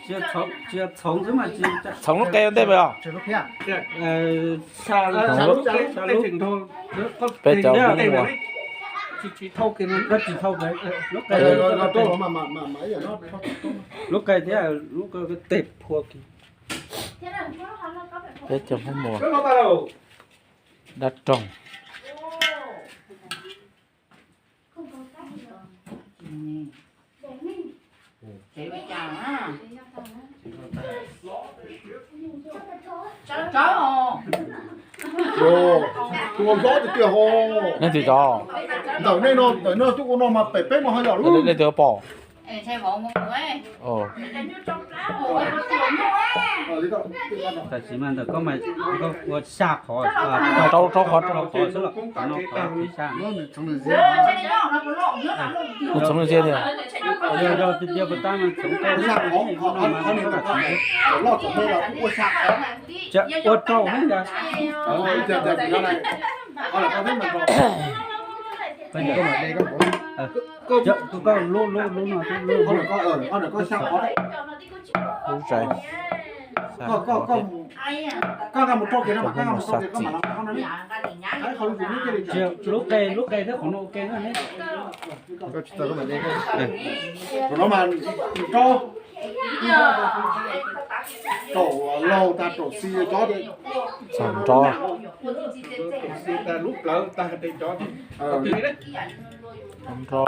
Txhoov xwb mas tsis, txhoov lub qe ua ntej mas os. Peb cov lub ua. Lub qe thiab lub qe tej phua kiag. Peb cov Hmoob Muas dab roog. Tus hlob tiag tiag ho. Leej twg cov? Ntawm nej no, ntawm no tuaj ua no mas pem peb mas ho yom lub. Leej twg pom? Tam sim mas ntawm koj mas koj ua xya qhov, rau, rau qhov, rau qhov xwb los qhov no qhov tsis xya. Kuv txhoov nws ziab thiab. Ua rau ne. Lub, lub, lub no, lub, lub. Lub zais. Cov Hmoob Muas xav txim. Lub qe, lub qe thiab qhov no ua ke na. Qhov no mas nrau, raum laug tag raum xi cov. Txog nrau. Lub plawv tag cov. Nrau.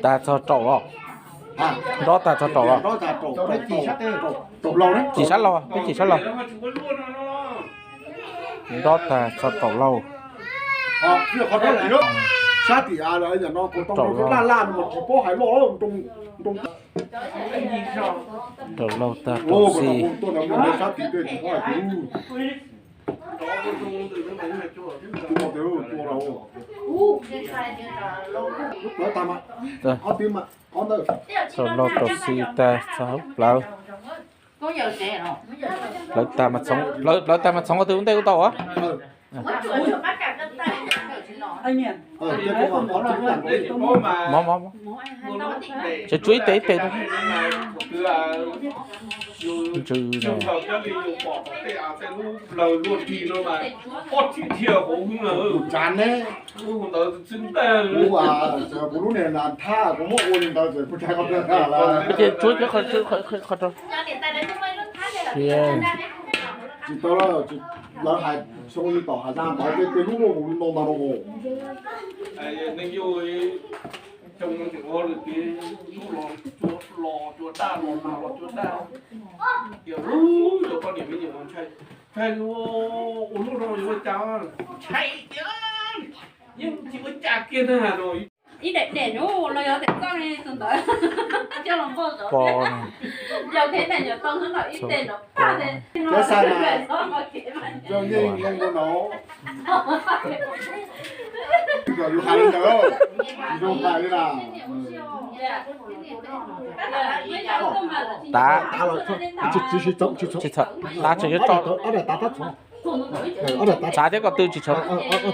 Tag txog raum los? Nrau tag txog raum los? Cim sab laug, peb cim sab laug. Nrau tag txog raum laug. Raum laug. Raum laug tag raum xi. Raum laug raum xi tag txog lub plawv. Plawv tag mas txhoov, plawv tag mas txhoov ko tw ua ntej kuj tau as. Mov, mov, mov. Tsuav ib tes ib tes. Ntsws no. Ces tsuav qhov, qhov rau. Tsis tau, lawv hais xyoo tom Has Zaj tod tej lub loj mus li no ntag no. Ntshai, ua lub no yuav ua cas? Ntshai tiag, yeej tsis ua cas kiag na no. Ib daim dej no los yog tias txoj tus ntawd coj los npog zov thiab. Yog thiab na, yog tau hnub no ib teg no pag tes. Cov xav mas, cov yeej yeej no no. Yus hais li ntawd, yus hais li na. Tav, tav tseem yuav tso. Tsav thiab ko tw tsis tshawv. Tav,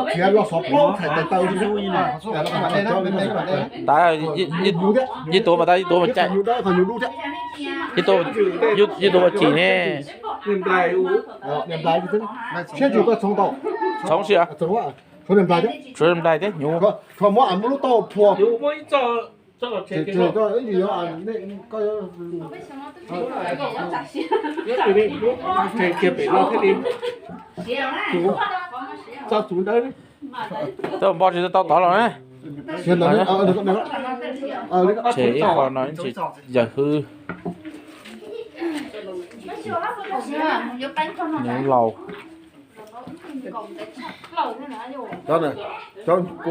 yeej tuav mas, tav yeej tuav mas caij. Yeej tuav mas cim ne. Txhoov si, tshuav nplais thiab hnyuv. Txoj npo tsis tau tod los na. Tseg ib qho no tsis yawg hwb. Hnyuv laus.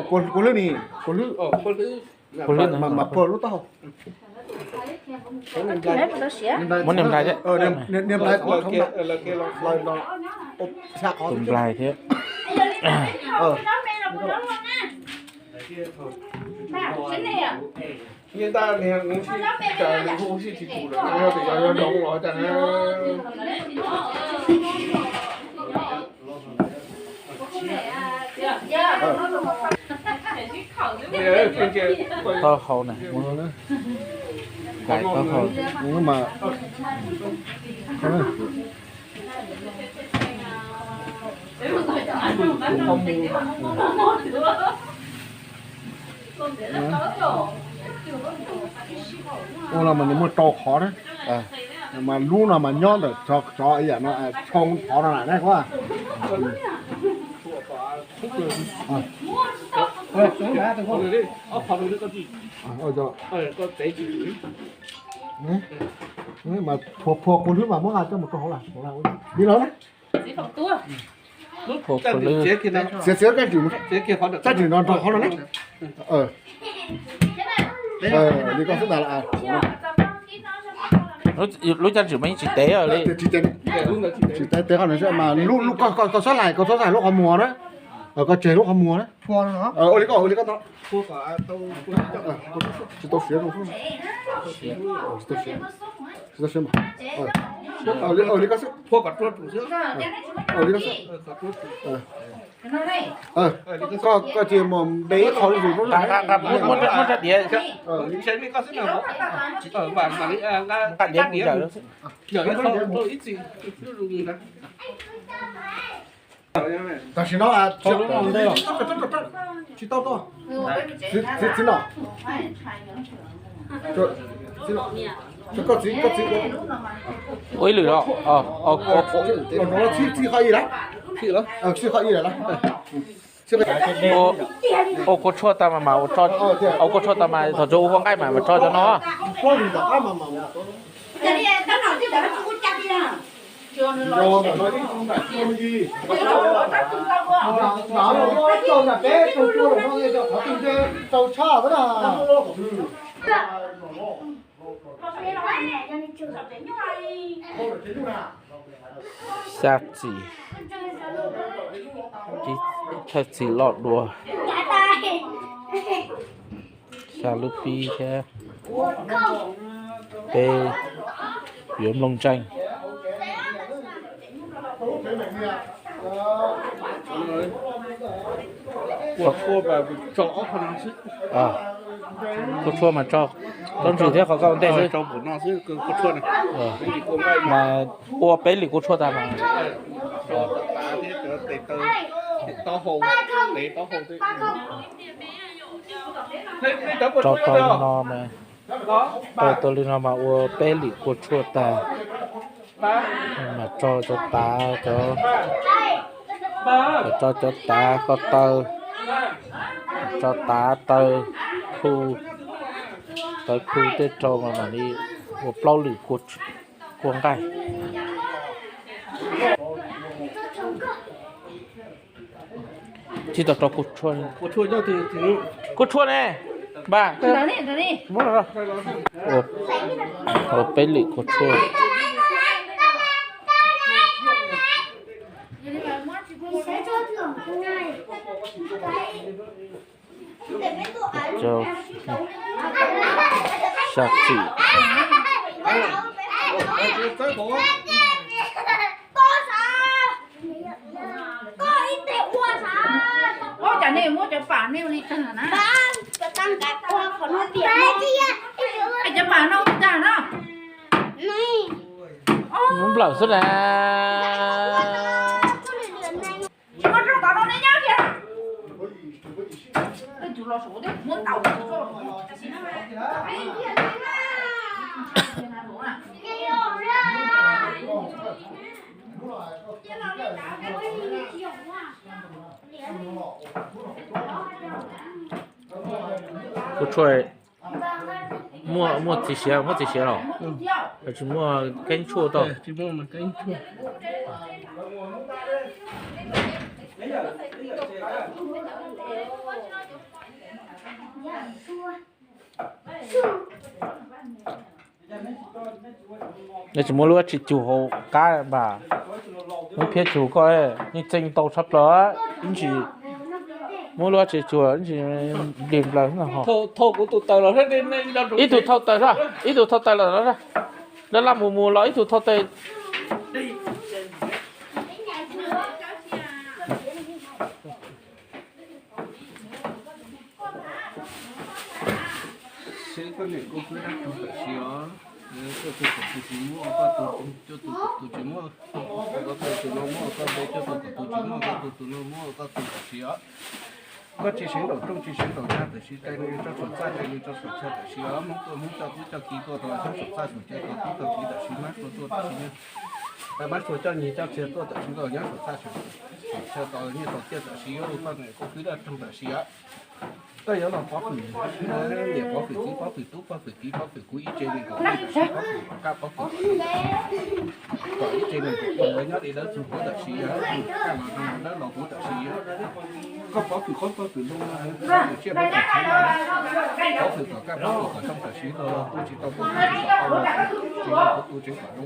Kua hlwb ni, kua hlwb. Kua hlwb mas puag lub taub hau. Muab niag nplai thiab. Tus nplai thiab. Taub hau na, kais taub hau. Ua no mas nws muaj rau qhov na. Mas lub no mas nyob ntawm cov ib yam no, tshoo qhov no na. Mas phua phua kua hlwb mas muab nqa coj mus rau hauv lawm. Li no na. Phua kua hlwb. Txiav txiav kab rwm, kab rwm no rau hauv no na. Li koj xub tas lawm. Lub kab rwm mas yeej tsis tev li. Tsis tev, tev qhov no mas lub, koj txhob hais, koj txhob hais lub qhov muag na. Koj tseg lub qhov muag na. Ua li koj, ua li koj tau. Tsis tau siav, tsis tau siav mas. Ua li koj xwb. Koj, koj cia mus npe ib qho zuj zus. Nqa, nqa, nqa, muab, muab rab diav. Nqa diav mus yawm xwb. Tam sim no, tsis tau, txiv no, koj txiv, koj txiv. Ua ib lwm los, txhij qhov ib lawm. Ua kua tshuaj tas mas, mas ua, ua kua tshuaj tas mas thaum tsuas ua kua nqaij mas, mas tso cov no. Xya txim, ib thawj txim loj dua, xya lub pib thiab peb yuav mloog ntseeg. Kua tshuaj mas tso, tsob ntsws thiab qhov koj ua ntej xwb. Mas ua peb lwm kua tshuaj tas mas. Tso tau li no mas, tau li no mas ua peb lwm kua tshuaj tas. Mas tso cov tav, cov, tso cov tav ko taw, tso tav taw khu, taw khu tej rau mas mam li ua plaub lwm kua nqaij. Tsis tau rau kua tshuaj, kua tshuaj ne, npaj. Ua peb lwm kua tshuaj. Xya txim. Ua cas nej muab cov pam nej ua li tag na? Cov pam no ua li tag na? Nplawm xwb na. Kua tshuaj muaj, muaj txiv siav, muaj txiv siav los? Tsis muaj keeb tshuaj tau. Nej tsis muaj lub dab tsi cug hauv qab npam, lub phiab cug koj yeej txeej tau tshaj plaws ib ntsis. Muab lub tsev tsuag, ib tug thau taws los, ib tug thau taws los, laj laj mus mus los ib tug thau taws. Seb koj niam koj kwv dab tug tam sim os. Koj tus kom tus tsis muab koj tus, koj tus kom tus tsis muab koj tus, tus no muab koj npe, koj tus kom tus tsis muab koj tus, tus no muab koj tus tam sim os. Koj tsis seev nraum rooj tsis seev nraum tsag tam sim, tais nws tso saum txaj tais nws tso saum chaw tam sim os. Hmoob tuaj hmoob coj tub coj kiv tuaj tod, hmoob saum txaj saum chaw tod tub tog kiv tam sim, mab sua tuaj tam sim, mab sua coj nyiaj coj txiag tuaj tam sim los nyob saum txaj saum chaw tod nyiaj tau tiaj tam sim os. Koj niam koj kwv dab tug tam sim os. Koj yuav los pov fwm, niam pov fwm txiv pov fwm tub pov fwm kiv pov fwm kuv ib tse nees nkaum peb tam sim, pov fwm kom kaj pov fwm kom ib tse nees nkaum peb lawv nyob li lawv txug kuv tam sim os. Kaj los zoo lawv los kuv tam sim os. Koj pov fwm qoob pov fwm loo, pov fwm tsiaj pov fwm txheeb, pov fwm kom kaj pov fwm kom zoo tam sim los ua tsis tau tuaj tsis tau los, tsis tau kuv ua tsev kom zoo os.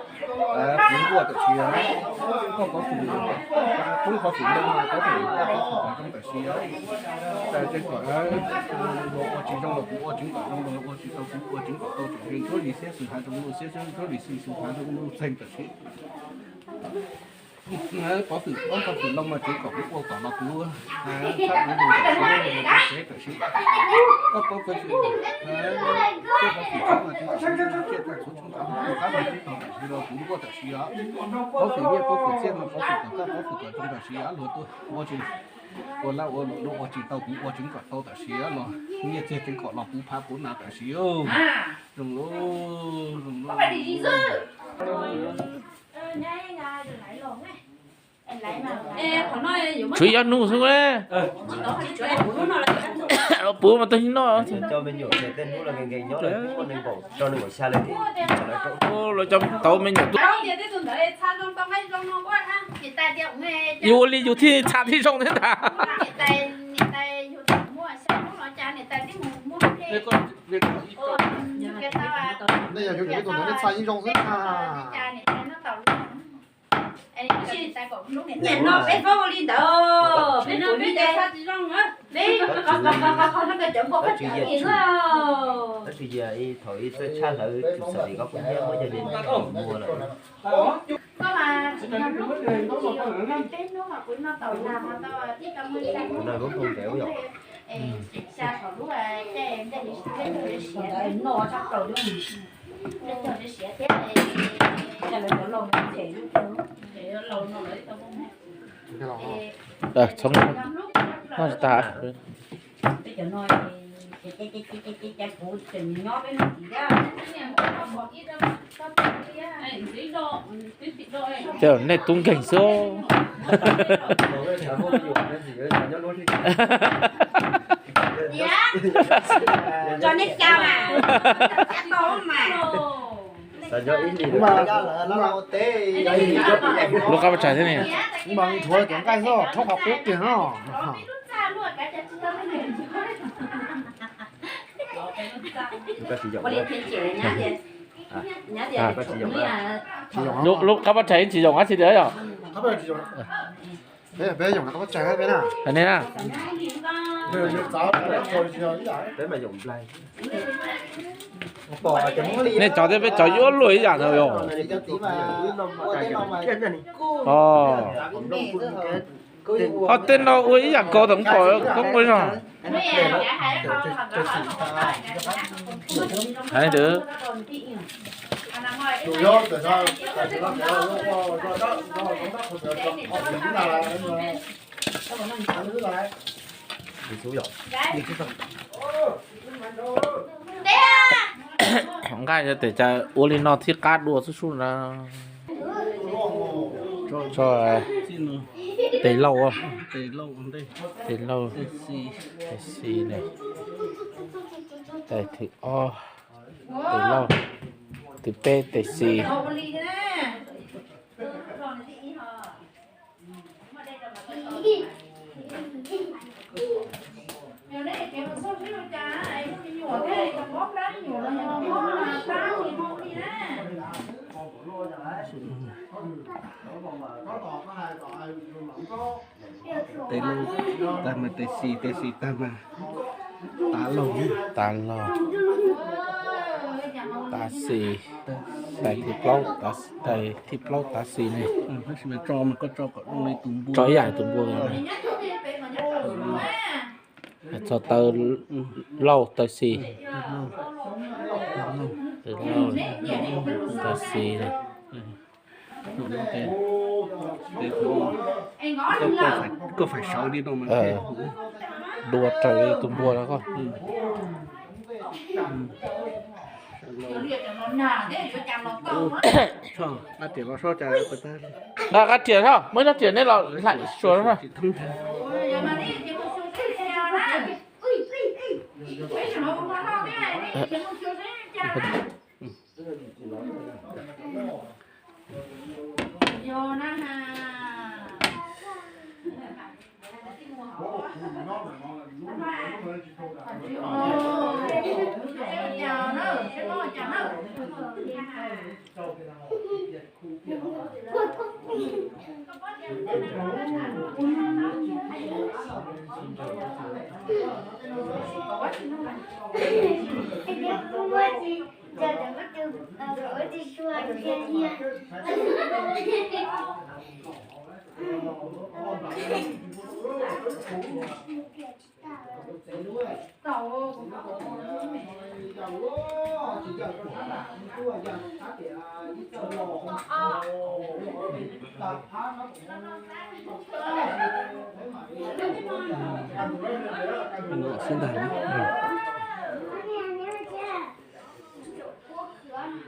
Kuv ua tam sim, koj pov fwm, pov fwm, pov fwm, pov fwm kom zoo tam sim, tseev kom ua tsis zoo los kuv ua tseev kom zoo los ua tsis tau kuv ua tseev kom tau tseem zoo, tsuab li xiab xwm hav zoov lug xiab, tsuab li xwm hav zoov lug txeeg tam sim. Pov fwm, pov fwm loo mas tseev kom kuv ua kom los kuv txhab kuv lug tam sim, kuv tsev tam sim. Koj pov fwm, pov fwm txheeb mas tseev kom kuv tsiaj tag txhuv txheeb tag txhuv qab mas tseev tau tam sim los kuv ua tam sim os. Pov fwm nyiaj pov fwm txiaj mas pov fwm kom kaj pov fwm kom zoo tam sim os. Luag tuaj ua tsis, ua laj ua luam ua tsis tau kuv ua tseev kom tau tam sim os. Los nyiaj txiag tseev kom los kuv phav kuv nas tam sim os. Zoo lawm, zoo lawm. Tshuav ib ob hnub xwb ne. Puv mas tau hnub no. Lawv cov tau me nyuam tuaj. Yus ua li yus thiaj txha thiaj zoo thiab ntag. Nej yog yuav tsum ib tug ntawd nej txha yeej zoo xwb na. Nyiam no peb paub ua li ntawd, peb tus peb, peb qhov no ka cawv npua qhov tseem ib xwb. Tab sis yog thaum ib txawj tshaj hlawv tshwm sim li koj kuj nyiam muab cov niag muag lawm. Kuv no lub npoo ntev yom. Txhob noj tsis tas. Tej nej tub nkeeg xwb. Tso nej xya mas, xya tau mas. Lub qab paj tsais thiab ne. Mas nthuav cov nqaij xwb, rhaub qhov qub kiag no. Lub, lub qab paj tsais tsis yoom dab tsi li yom. Peb, peb yoom qab paj tsais peb na. Ne na. Nej cov thiab peb cov yuav luaj ib yam ntawd yom. Ho tej no ua ib yam nkaus thaum pom koob ua zog. Hais ntawd. Nqaij tes cas ua li no thiaj qab dua xub sub na. Tes lauj, tes lauj, tes xis ne, tes thib ob, tes lauj, thib peb tes xis. Tes lauj tag mas tes xis, tes xis tag mas tav lauj, tav lauj, tav xis, tais thib plaub, tais thib plaub tav xis ne. Tab sis mas tso mas koj tso kom zoo li tus npua, tso ib yam tus npua. Txog taw lauj taw xis, taw xis. Koj phải sawv li no mas dua raws li tus npua no koj. Qab riam los soj, qab riam soj, muaj ib rab riam neb los hlais suas.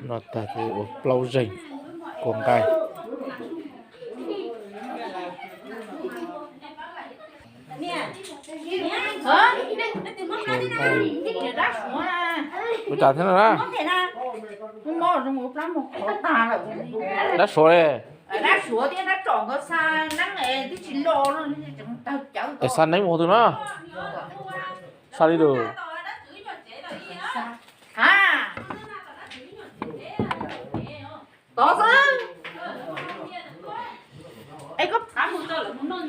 No tag ua plaub zeeg kua nqaij. Ua cas thiab no na? Dab Suav li. Es xa neeb mus twg na? Xa li lus. Tod xwb. Es koj phav mus rau lawv mus noj.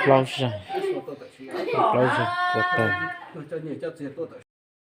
Plaub zeeg, plaub zeeg kua tag.